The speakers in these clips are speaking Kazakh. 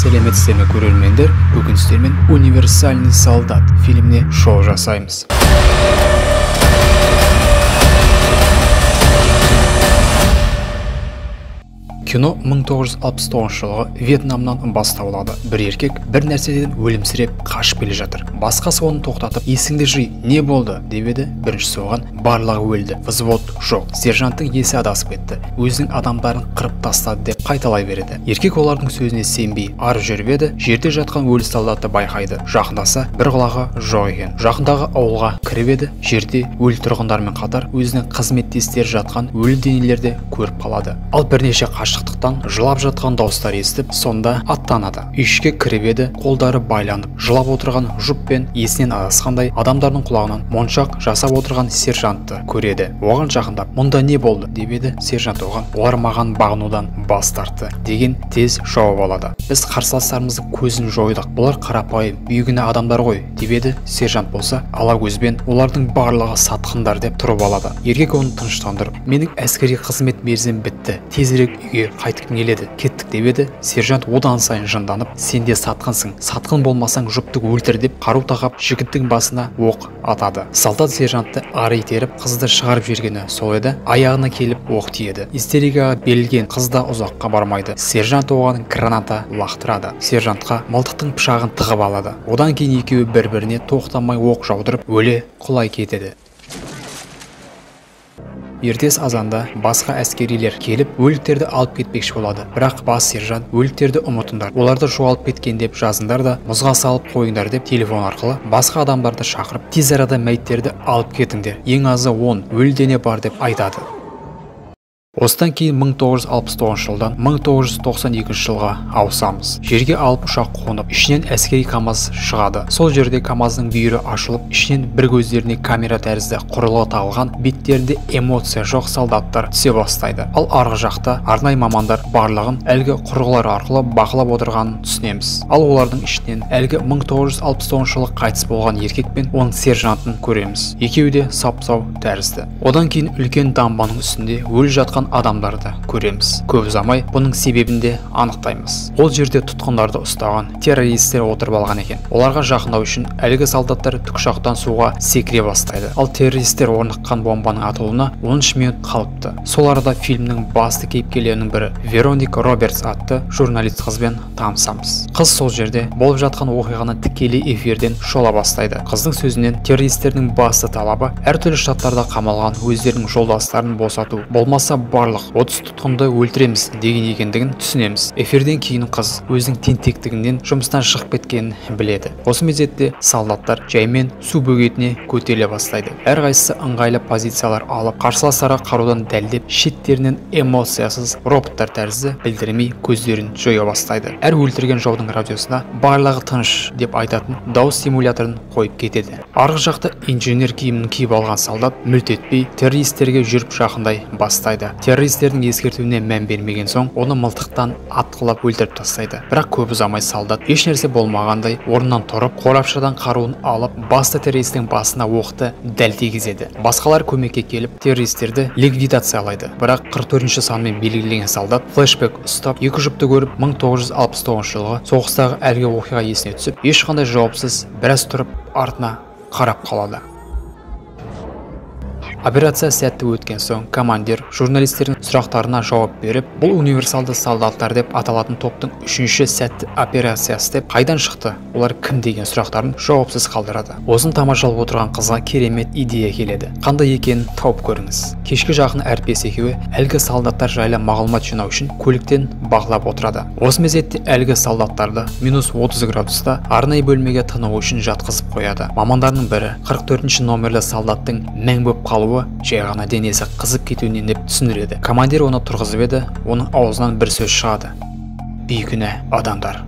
Сәлеметсіздер ме, көрермендер? Бүгін сіздермен «Универсальный солдат» фильміне шоу жасаймыз. Кино 1969 жылғы Вьетнамнан бастау алады. Бір еркек бір нәрседен өлімсіреп қашып келе жатыр. Басқасы оны тоқтатып, «Есіңді жи, не болды?» деп еді. Біріншісі оған: «Барлығы өлді, взвод жоқ, сержанттың есі адасып кетті, өзінің адамдарын қырып тастады» деп қайталай береді. Еркек олардың сөзіне сенбей ары жүріп еді, жерде жатқан өлі солдатты байқайды. Жақындаса, бір құлағы жоқ екен. Жақындағы ауылға кіріп еді, жерде өлі тұрғындармен қатар өзінің қызметтестері жатқан өлі денелерді көріп қалады. Ал бірнеше қашықтықтан жылап жатқан дауыстар естіп, сонда аттанады. Үйшікке кіріп еді, қолдары байланып, жылап отырған жұп пен есінен адасқандай адамдардың құлағынан моншақ жасап отырған сержантты көреді. Оған жақындап, «Мұнда не болды?» деп еді, сержант оған: «Олар маған бағынудан бас тартты» деген тез жауап алады. «Біз қарсыластарымыздың көзін жойдық, бұлар қарапайым, бейкүнә адамдар ғой» деп еді, сержант болса ала көзбен «Олардың барлығы сатқындар» деп тұрып алады. Еркек оны тыныштандырып, «Менің әскери қызмет мерзімім бітті, тезірек үйге қайтқым келеді, кеттік» деп еді, сержант одан сайын жынданып, «Сен де сатқынсың, сатқын болмасаң жұпты өлтір» деп қару тақап жігіттің басына оқ атады. Солдат сержантты ары итеріп, қызды шығарып жібергені сол еді, аяғына келіп оқ тиеді. Истерикаға берілген қыз да ұзаққа бармайды. Сержант оған граната лақтырады. Сержантқа мылтықтың пышағын тығып алады. Одан кейін екеуі бір-біріне тоқтамай оқ жаудырып, өле құлай кетеді. Ертес азанда басқа әскерилер келіп, өліктерді алып кетпекші болады. Бірақ бас сержант: «Өліктерді ұмытыңдар, оларды жоғалып кеткен деп жазыңдар да мұзға салып қойыңдар» деп телефон арқылы басқа адамдарды шақырып, тез арада мәйіттерді алып кетіңдер, ең азы 10 өлі дене бар деп айтады. Осыдан кейін 1969 жылдан 1992 жылға ауысамыз. Жерге алып ұшақ қонып, ішінен әскери КАМАЗ шығады. Сол жерде КАМАЗдың бүйірі ашылып, ішінен бір көздеріне камера тәрізді құрылғы тағылған, беттерінде эмоция жоқ солдаттар түсе бастайды. Ал арғы жақта арнайы мамандар барлығын әлгі құрылғылар арқылы бақылап отырғанын түсінеміз. Ал олардың ішінен әлгі 1969 жылы қайтыс болған еркек пен оның сержантын көреміз. Екеуі де сап-сау тәрізді. Одан кейін үлкен дамбаның үстінде өлі жатқан адамдарды көреміз. Көп ұзамай бұның себебін де анықтаймыз. Ол жерде тұтқындарды ұстаған террористер отырып алған екен. Оларға жақындау үшін әлгі солдаттар тікұшақтан суға секіре бастайды. Ал террористер орныққан бомбаның атылуына 13 минут қалыпты. Сол арада фильмнің басты кейіпкерлерінің бірі Вероника Робертс атты журналист қызбен танысамыз. Қыз сол жерде болып жатқан оқиғаны тікелей эфирден шола бастайды. Қыздың сөзінен террористердің басты талабы әртүрлі штаттарда қамалған өздерінің жолдастарын босату, болмаса барлық 30 тұтқынды өлтіреміз деген екендігін түсінеміз. Эфирден кейін қыз өзінің тентектігінен жұмыстан шығып кеткенін біледі. Осы мезетте солдаттар жаймен су бөгетіне көтеріле бастайды. Әрқайсысы ыңғайлы позициялар алып, қарсыластарға қарудан дәлдеп, шеттерінен эмоциясыз роботтар тәрізді білдірмей көздерін жоя бастайды. Әр өлтірген жаудың радиосына «барлығы тыныш» деп айтатын дауыс симуляторын қойып кетеді. Арғы жақта инженер киімін киіп алған солдат мүлт етпей террористерге жүріп жақындай бастайды. Террористердің ескертуіне мән бермеген соң, оны мылтықтан атқылап өлтіріп тастайды. Бірақ көп ұзамай солдат ешнәрсе болмағандай орнынан тұрып, қорапшадан қаруын алып, басты террористің басына оқты дәл тигізеді. Басқалар көмекке келіп, террористерді ликвидациялайды. Бірақ 44-ші санмен белгіленген солдат флешбек ұстап, екі жұпты көріп, 1969 жылғы соғыстағы әлгі оқиға есіне түсіп, ешқандай жауапсыз біраз тұрып артына қарап қалады. Операция сәтті өткен соң, командир журналистердің сұрақтарына жауап беріп, бұл универсалды солдаттар деп аталатын топтың үшінші сәтті операциясы деп қайдан шықты, олар кім деген сұрақтарын жауапсыз қалдырады. Осын тамашалап отырған қызға керемет идея келеді. Қандай екенін тауып көріңіз. Кешкі жақын әріптес екеуі әлгі солдаттар жайлы мағлұмат жинау үшін көліктен бақылап отырады. Осы мезетте әлгі солдаттарды -30 градуста арнайы бөлмеге тынығу үшін жатқызып қояды. Мамандардың бірі 44-ші номерлі солдаттың мәң болып қалуы жай ғана денесі қызып кетуінен деп түсіндіреді. Командир оны тұрғызып еді, оның аузынан бір сөз шығады: бейкүнә адамдар.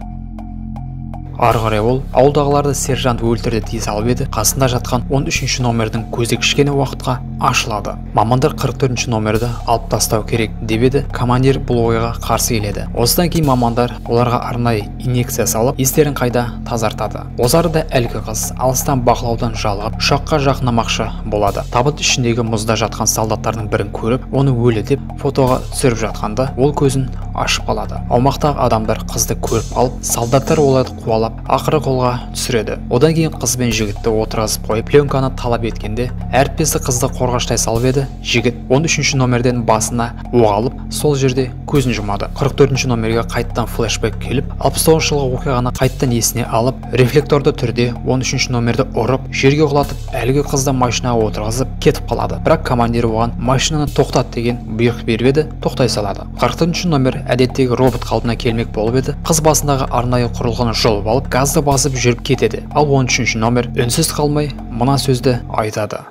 Ары қарай ол ауылдағыларды сержант өлтірді дей салып еді, қасында жатқан 13-ші номердің көзі кішкене уақытқа ашылады. Мамандар 44-ші номерді алып тастау керек деп еді, командир бұл ойға қарсы келеді. Осыдан кейін мамандар оларға арнайы инъекция салып, естерін қайда тазартады. Осы арада әлгі қыз алыстан бақылаудан жалығып, ұшаққа жақындамақшы болады. Табыт ішіндегі мұзда жатқан солдаттардың бірін көріп, оны өлі деп фотоға түсіріп жатқанда, ол көзін ашып қалады. Аумақтағы адамдар қызды көріп қалып, солдаттар оларды қуалап, ақыры қолға түсіреді. Одан кейін қыз бен жігітті отырғызып қойып, пленканы талап еткенде, әріптесі қызды қорғаштай салып еді, жігіт 13-ші номерден басына оқ алып, сол жерде көзін жұмады. 44-ші номерге қайттан флешбек келіп, 69 жылғы оқиғаны қайттан есіне алып, рефлекторды түрде 13-ші номерді ұрып, жерге құлатып, әлгі қызды машинаға отырғызып кетіп қалады. Бірақ командир оған машинаны тоқтат деген бұйрық беріп еді, тоқтай салады. 44-ші номер әдеттегі робот қалпына келмек болып еді, қыз басындағы арнайы құрылғыны жұлып алып, газды басып жүріп кетеді. Ал 13-ші номер үнсіз қалмай мына сөзді айтады.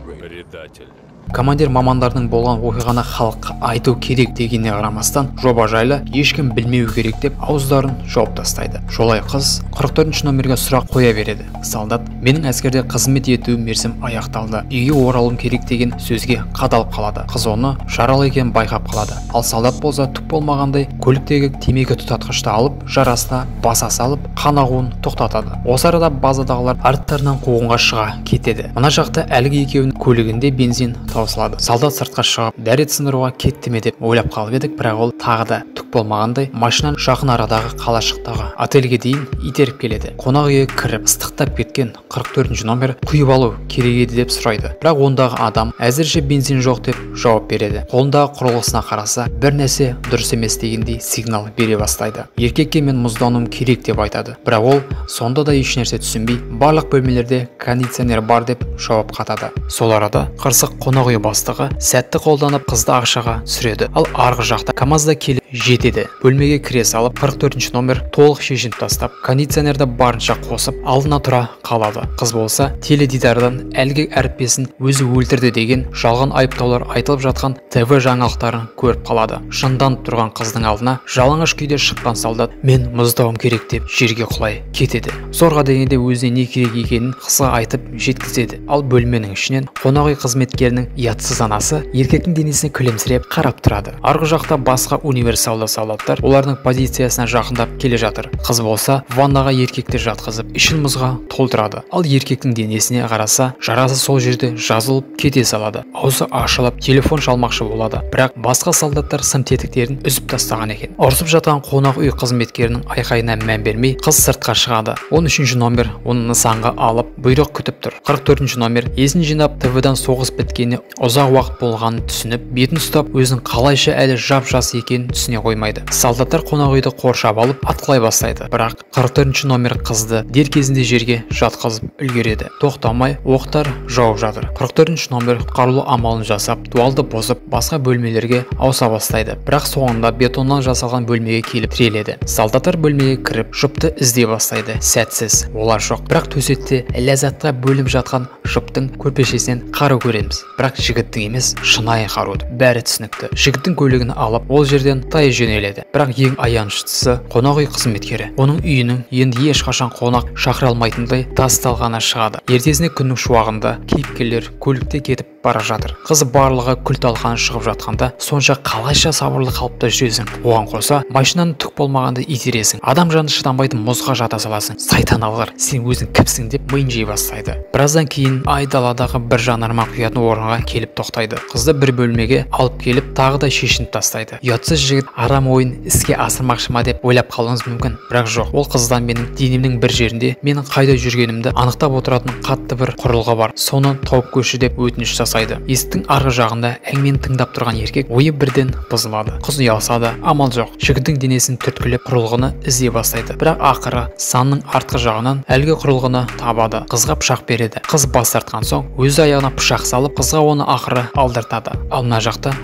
Предатель. Командир мамандардың болған оқиғаны халыққа айту керек дегеніне қарамастан, жоба жайлы ешкім білмеу керек деп ауыздарын жауып тастайды. Жолай қыз 44-ші номерге сұрақ қоя береді. Солдат, менің әскерде қызмет ету мерзім аяқталды, үйге оралуым керек деген сөзге қадалып қалады. Қыз оны жаралы екенін байқап қалады. Ал солдат болса түк болмағандай көліктегі темекі тұтатқышты алып, жарасына баса салып, қан ағуын тоқтатады. Осы арада базадағылар арттарынан қуғынға шыға кетеді. Мына жақта әлгі екеуінің көлігінде бензин таусылады. Солдат сыртқа шығып, дәрет сындыруға кетті ме деп ойлап қалып едік, бірақ ол тағы да түк болмағандай машинаны жақын арадағы қалашықтағы отельге дейін итеріп келеді. Қонақ үйге кіріп, ыстықтап кеткен 44-ші номер құйып алу керек еді деп сұрайды. Бірақ ондағы адам әзірше бензин жоқ деп жауап береді. Қолындағы құрылғысына қараса, бір нәрсе дұрыс емес дегендей сигнал бере бастайды. Еркекке мен мұздануым керек деп айтады. Бірақ ол сонда да ешнәрсе түсінбей, барлық бөлмелерде кондиционер бар деп жауап қатады. Сол арада қырсық қонақ үй бастығы сәтті қолданып қызды ақшаға түсіреді. Ал арғы жақта КамАЗда келіп жетеді. Бөлмеге кіре салып 44-ші номер толық шешініп тастап, кондиционерді барынша қосып, алдына тұра қалады. Қыз болса теледидардан әлгі әріптесін өзі өлтірді деген жалған айыптаулар айтылып жатқан ТВ жаңалықтарын көріп қалады. Жынданып тұрған қыздың алдына жалаңаш күйде шыққан солдат мен мұздауым керек деп жерге құлай кетеді. Зорға дегенде өзіне не керек екенін қызға айтып жеткізеді. Ал бөлменің ішінен қонақ үй қызметкерінің ұятсыз анасы еркектің денесіне күлімсіреп қарап тұрады. Арғы жақта басқа универсалды солдаттар олардың позициясына жақындап келе жатыр. Қыз болса ваннаға еркекті жатқызып, ішін мұзға толтырады. Ал еркектің денесіне қараса, жарасы сол жерде жазылып кете салады. Аузы ашылып, телефон шалмақшы болады. Бірақ басқа солдаттар сым тетіктерін үзіп тастаған екен. Ұрсып жатқан қонақ үй қызметкерінің айқайына мән бермей, қыз сыртқа шығады. 13-ші номер оны нысанға алып, бұйрық күтіп тұр. 44-ші номер есін жинап, ТВ-дан соғыс біткеніне ұзақ уақыт болғанын түсініп, бетін ұстап, өзінің қалайша әлі жап-жас екенін түсіне қоймайды. Солдаттар қонақ үйді қоршап алып, атқылай бастайды. Бірақ 44-ші номер қызды дер кезінде жерге жатқызып үлгереді. Тоқтамай оқтар жауып жатыр. 44-ші номер құтқару амалын жасап, дуалды бұзып, басқа бөлмелерге ауыса бастайды. Бірақ соңында бетоннан жасалған бөлмеге келіп тіреледі. Солдаттар бөлмеге кіріп, жұпты іздей бастайды. Сәтсіз, олар жоқ. Бірақ төсекте ләззатқа бөлініп жатқан жұптың көрпешесінен қару көреміз. Бірақ жігіттің емес, шынайы қаруды. Бәрі түсінікті. Жігіттің көлігін алып, ол жерден тай жөнеледі. Бірақ ең аяныштысы қонақ үй қызметкері. Оның үйінің енді ешқашан қонақ шақыра алмайтындай тас талғаны шығады. Ертесіне күннің шуағында кейіпкерлер көлікте кетіп бара жатыр. Қыз барлығы күл талқаны шығып жатқанда сонша қалайша сабырлы қалыпта жүресің. Оған қоса машинаны түк болмағанда итересің. Адам жаны шыдамайтын мұзға жата саласың. Сайтан алғыр, сен өзің кімсің деп миын жей бастайды. Біраздан кейін айдаладағы бір жанармай құятын орынға келіп тоқтайды. Қызды бір бөлмеге алып келіп, тағы да шешініп тастайды. Ұятсыз жігіт арам ойын іске асырмақшы ма деп ойлап қалуыңыз мүмкін. Бірақ жоқ, ол қыздан менің денемнің бір жерінде менің қайда жүргенімді анықтап отыратын қатты бір құрылғы бар. Соны тауып көрші деп өтініш жасайды. Есіктің арғы жағында әңгімені тыңдап тұрған еркек ойы бірден бұзылады. Қыз ұялса да амал жоқ. Жігіттің денесін түрткілеп құрылғыны іздей бастайды. Бірақ ақыры санның артқы жағынан әлгі құрылғыны табады. Қызға пышақ береді. Қыз бас тартқан соң өзі аяғына пышақ салып, қызға оны ақыры алдыртады. Ал мына жақта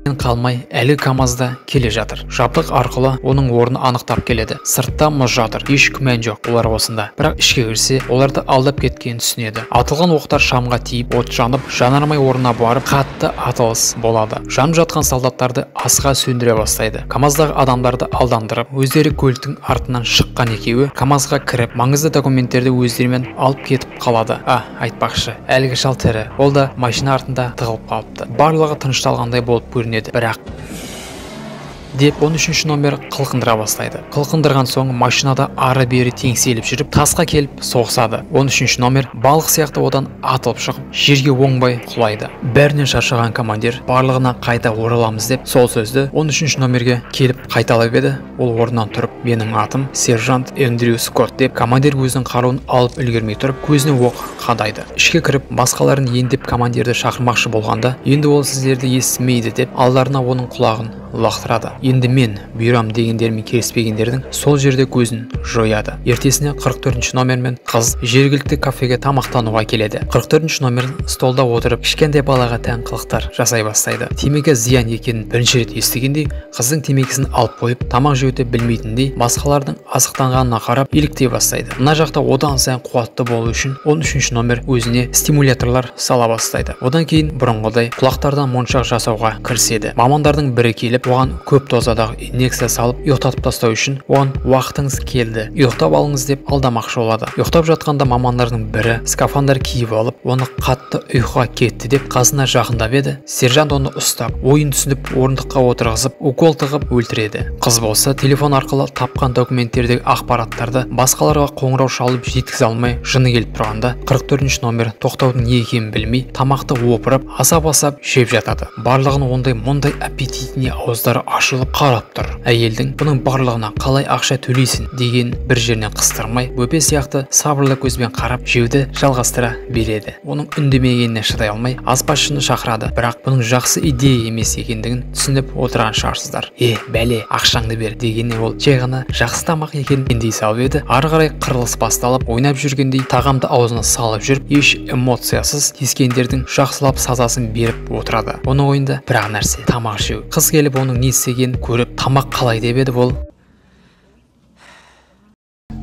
Қалмай әлі КамАЗда келе жатыр. Жабдық арқылы оның орнын анықтап келеді. Сыртта мұз жатыр, еш күмән жоқ, олар осында. Бірақ ішке кірсе, оларды алдап кеткенін түсінеді. Атылған оқтар шамға тиіп, от жанып, жанармай орнына барып, қатты атылыс болады. Жанып жатқан солдаттарды асыға сөндіре бастайды. КамАЗдағы адамдарды алдандырып, өздері көліктің артынан шыққан екеуі КамАЗға кіріп, маңызды документтерді өздерімен алып кетіп қалады. А, айтпақшы, әлгі шал тірі, ол да машина артында тығылып қалыпты. Барлығы тынышталғандай болып көрінеді, бірақ деп 13 номер қылқындыра бастайды. Қылқындырған соң машинада ары-бері теңселіп жүріп, тасқа келіп соғысады. 13 номер балық сияқты одан атылып шығып, жерге оңбай құлайды. Бәрінен шаршаған командир барлығына қайта ораламыз деп сол сөзді 13 номерге келіп қайталап еді. Ол орнынан тұрып, менің атым сержант Эндрю Скотт деп командир өзінің қаруын алып үлгермей тұрып, көзіне оқ қадайды. Ішке кіріп, басқаларын ендеп командирді шақырмақшы болғанда, енді ол сіздерді естімейді деп алдарына оның құлағын лақтырады. Енді мен бұйырам дегендермен келіспегендердің сол жерде көзін жояды. Ертесіне 44 номермен қыз жергілікті кафеге тамақтануға келеді. 44 номер столда отырып, кішкентай балаға тән қылықтар жасай бастайды. Темекі зиян екенін бірінші рет естігендей, қыздың темекісін алып қойып, тамақ жеуді білмейтіндей, басқалардың азықтанғанына қарап еліктей бастайды. Мына жақта одан сайын қуатты болу үшін 13 номер өзіне стимуляторлар сала бастайды. Одан кейін бұрынғыдай құлақтардан моншақ жасауға кіріседі. Мамандардың бірі келіп, оған көп дозадағы инъекция салып ұйықтатып тастау үшін оған уақытыңыз келді, ұйықтап алыңыз деп алдамақшы болады. Ұйықтап жатқанда мамандардың бірі скафандр киіп алып, оны қатты ұйқыға кетті деп қасына жақындап еді. Сержант оны ұстап, ойын түсініп, орындыққа отырғызып, укол тығып өлтіреді. Қыз болса телефон арқылы тапқан документтердегі ақпараттарды басқаларға қоңырау шалып жеткізе алмай жыны келіп тұрғанда 44 номер тоқтаудың не екенін білмей тамақты опырып, асап-асап жеп жатады. Барлығын ондай мұндай аппетитіне ауыздары ашылып қарап тұр. Әйелдің бұның барлығына қалай ақша төлейсің деген бір жерінен қыстырмай, бөпе сияқты сабырлы көзбен қарап жеуді жалғастыра береді. Оның үндемегеніне шыдай алмай аспазшыны шақырады. Бірақ бұның жақсы идея емес екендігін түсініп отырған шығарсыздар. Е, бәле, ақшаңды бер дегеніне ол жай ғана жақсы тамақ екенін дей салып еді. Ары қарай қырылыс басталып, ойнап жүргендей тағамды аузына салып жүріп, еш эмоциясыз тиіскендердің жақсылап сазасын беріп отырады. Оның ойында бір ақ нәрсе — тамақ жеу. Қыз келіп оның не істегенін көріп, тамақ қалай деп еді ол.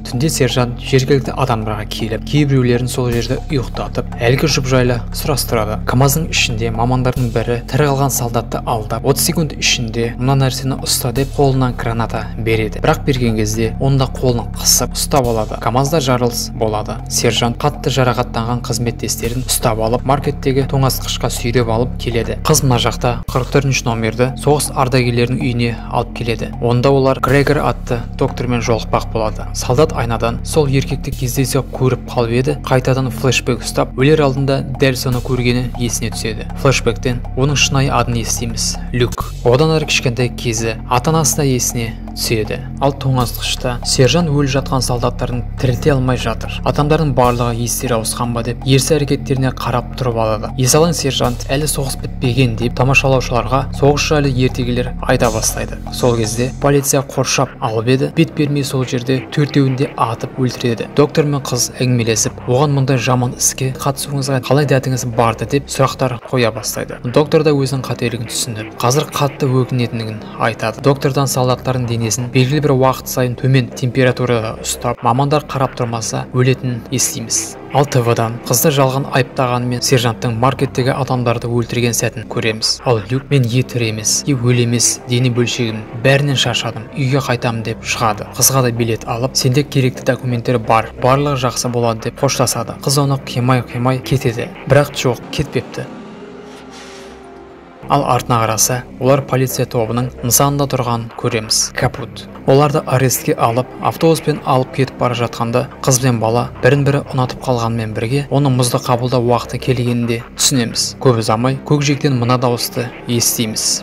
Түнде сержант жергілікті адамдарға келіп, кейбіреулерін сол жерде ұйықтатып, әлгі жұп жайлы сұрастырады. КамАЗдың ішінде мамандардың бірі тірі қалған солдатты алдап, 30 секунд ішінде мына нәрсені ұста деп қолынан граната береді. Бірақ берген кезде онда қолын қысып ұстап алады. КамАЗда жарылыс болады. Сержант қатты жарақаттанған қызметтестерін ұстап алып, маркеттегі тоңазытқышқа сүйреп алып келеді. Қыз мына жақта 44 номерді соғыс ардагерлерінің үйіне алып келеді. Онда олар Грегор атты доктормен жолықпақ болады. Солдат айнадан сол еркекті кездейсоқ көріп қалып еді, қайтадан флешбек ұстап, өлер алдында дәл соны көргені есіне түседі. Флешбектен оның шынайы атын естиміз — Люк. Одан әрі кішкентай кезі, ата-анасы да есіне түседі. Ал тоңазытқышта сержант өліп жатқан солдаттарын тірілте алмай жатыр. Адамдардың барлығы естері ауысқан ба деп ерсі әрекеттеріне қарап тұрып алады. Есалаң сержант әлі соғыс бітпеген деп тамашалаушыларға соғыс жайлы ертегілер айта бастайды. Сол кезде полиция қоршап алып еді, бет бермей сол жерде төртеуін де атып өлтіреді. Доктор мен қыз әңгімелесіп, оған мұндай жаман іске қатысуыңызға қалай дәтіңіз барды деп сұрақтар қоя бастайды. Доктор да өзінің қателігін түсініп, қазір қатты өкінетінін айтады. Доктордан солдаттардың денесін белгілі бір уақыт сайын төмен температурада ұстап, мамандар қарап тұрмаса өлетінін естиміз. Ал ТВ-дан қызды жалған айыптағанымен сержанттың маркеттегі адамдарды өлтірген сәтін көреміз. Ал Люк мен е тірі емес, е өлі емес, дене бөлшегім, бәрінен шаршадым, үйге қайтамын деп шығады. Қызға да билет алып, сенде керекті документтер бар, барлығы жақсы болады деп қоштасады. Қыз оны қимай-қимай кетеді. Бірақ жоқ, кетпепті. Ал артына қараса, олар полиция тобының нысанында тұрғанын көреміз. Капут. Оларды арестке алып, автобуспен алып кетіп бара жатқанда, қыз бен бала бірін-бірі ұнатып қалғанымен бірге, оны мұзды қабылдау уақыты келгенін де түсінеміз. Көп ұзамай, көкжиектен мына дауысты естиміз.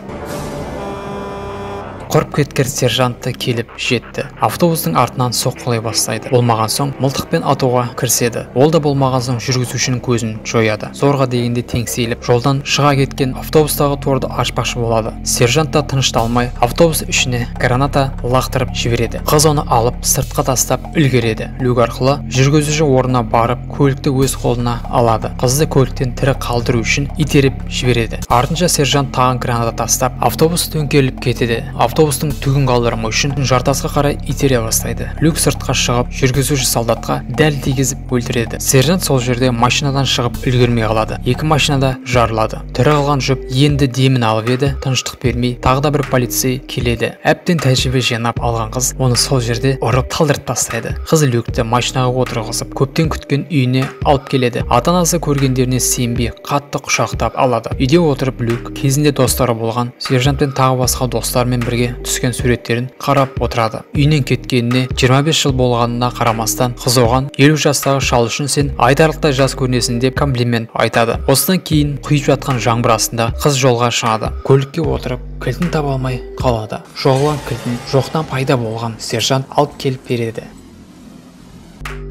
Құрып кеткір сержант та келіп жетті. Автобустың артынан соққылай бастайды. Болмаған соң мылтықпен атуға кіріседі. Ол да болмаған соң жүргізушінің көзін жояды. Зорға дегенде теңселіп, жолдан шыға кеткен автобустағы торды ашпақшы болады. Сержант та тынышталмай, автобус ішіне граната лақтырып жібереді. Қыз оны алып, сыртқа тастап үлгереді. Люк арқылы жүргізуші орнына барып, көлікті өз қолына алады. Қызды көліктен тірі қалдыру үшін итеріп жібереді. Артынша сержант тағы граната тастап, автобус төңкеріліп кетеді. Автобустың түгін қалдырмау үшін жартасқа қарай итере бастайды. Люк сыртқа шығып, жүргізуші солдатқа дәл тигізіп өлтіреді. Сержант сол жерде машинадан шығып үлгермей қалады. Екі машинада жарылады. Тірі қалған жұп енді демін алып еді, тыныштық бермей тағы да бір полицей келеді. Әбден тәжірибе жинап алған қыз оны сол жерде ұрып талдырып тастайды. Қыз Люкті машинаға отырғызып, көптен күткен үйіне алып келеді. Ата-анасы көргендеріне сенбей қатты құшақтап алады. Үйде отырып Люк кезінде достары болған сержантпен тағы басқа достарымен бірге түскен суреттерін қарап отырады. Үйінен кеткеніне 25 жыл болғанына қарамастан қыз оған 50 жастағы шал үшін сен айтарлықтай жас көрінесің деп комплимент айтады. Осыдан кейін құйып жатқан жаңбыр астында қыз жолға шығады. Көлікке отырып кілтін таба алмай қалады. Жоғалған кілтін жоқтан пайда болған сержант алып келіп береді.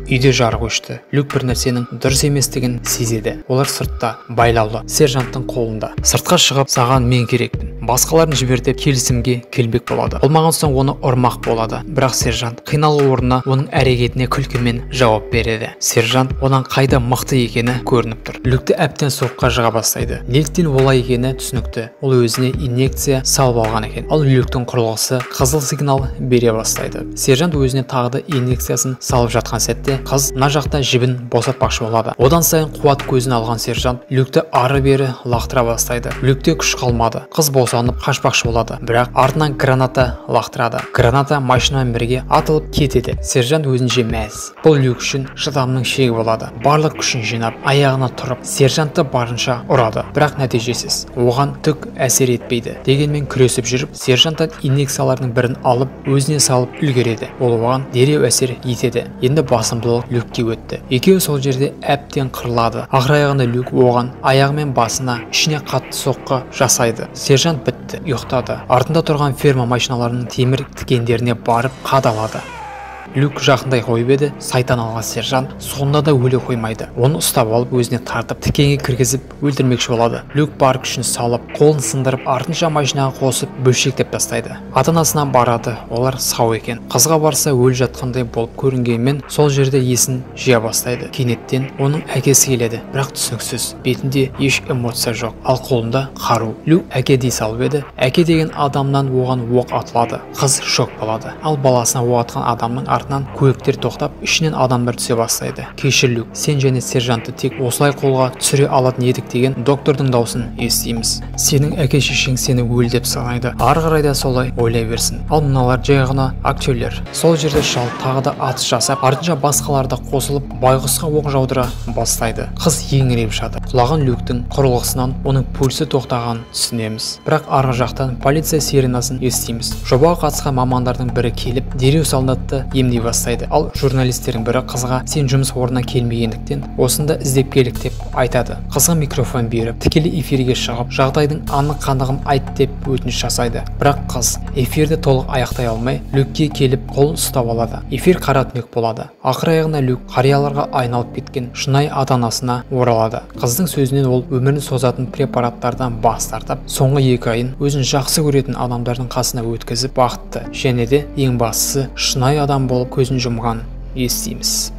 Үйде жарық өшті. Люк бір нәрсенің дұрыс еместігін сезеді. Олар сыртта байлаулы, сержанттың қолында. Сыртқа шығып, саған мен керекпін, басқаларын жібер деп келісімге келмек болады. Болмаған соң оны ұрмақ болады. Бірақ сержант қиналу орнына оның әрекетіне күлкімен жауап береді. Сержант одан қайда мықты екені көрініп тұр. Люкті әбден соққыға жыға бастайды. Неліктен олай екені түсінікті. Ол өзіне инъекция салып алған екен. Ал Люктің құрылғысы қызыл сигнал бере бастайды. Сержант өзіне тағы да инъекциясын салып жатқан сәтте қыз мына жақта жібін босатпақшы болады. Одан сайын қуат көзін алған сержант Люкті ары-бері лақтыра бастайды. Люкте күш қалмады. Қыз босанып қашпақшы болады. Бірақ артынан граната лақтырады. Граната машинамен бірге атылып кетеді. Сержант өзінше мәз. Бұл Люк үшін шыдамның шегі болады. Барлық күшін жинап, аяғына тұрып, сержантты барынша ұрады. Бірақ нәтижесіз. Оған түк әсер етпейді. Дегенмен күресіп жүріп, сержанттан инъекциялардың бірін алып, өзіне салып үлгереді. Ол оған дереу әсер етеді. Енді басымдылық Люкке өтті. Екеуі сол жерде әбден қырылады. Ақыр аяғында Люк оған аяғымен басына, ішіне қатты соққы жасайды. Сержант бітті, ұйықтады. Артында тұрған ферма машиналарының темір тікендеріне барып қадалады. Люк жақындай қойып еді, сайтан алған сержант сонда да өле қоймайды. Оны ұстап алып өзіне тартып, тікенге кіргізіп өлтірмекші болады. Люк бар күшін салып, қолын сындырып, артынша машинаға қосып бөлшектеп тастайды. Ата-анасына барады, олар сау екен. Қызға барса өлі жатқандай болып көрінгенмен сол жерде есін жия бастайды. Кенеттен оның әкесі келеді, бірақ түсініксіз, бетінде еш эмоция жоқ, ал қолында қару. Люк әке дей салып еді, әке деген адамнан оған оқ атылады. Қыз шок болады. Ал баласына оқ атқан адамның артынан көліктер тоқтап, ішінен адамдар түсе бастайды. Кешір, Люк, сен және сержантты тек осылай қолға түсіре алатын едік деген доктордың даусын естиміз. Сенің әке шешең сені өл деп санайды. Ары қарай да солай ойлай берсін. Ал мыналар жай ғана актерлер. Сол жерде шал тағы да атыс жасап, артынша басқалар да қосылып, байғұсқа оқ жаудыра бастайды. Қыз еңіреп жатыр. Құлаған Люктің құрылғысынан оның пульсі тоқтағанын түсінеміз. Бірақ арғы жақтан полиция сиренасын естиміз. Жобаға қатысқан мамандардың бірі келіп, дереу солдатты емдей бастайды. Ал журналистердің бірі қызға сен жұмыс орнына келмегендіктен осында іздеп келдік деп айтады. Қызға микрофон беріп, тікелей эфирге шығып, жағдайдың анық қанығын айт деп өтініш жасайды. Бірақ қыз эфирді толық аяқтай алмай, Люкке келіп қолын ұстап алады. Эфир қара түнек болады. Ақыр аяғында Люк қарияларға айналып кеткен шынайы ата-анасына оралады. Қыздың сөзінен ол өмірін созатын препараттардан бас тартып, соңғы 2 айын өзін жақсы көретін адамдардың қасына өткізіп, бақытты және де ең бастысы шынайы адам болып көзін жұмған естиміз.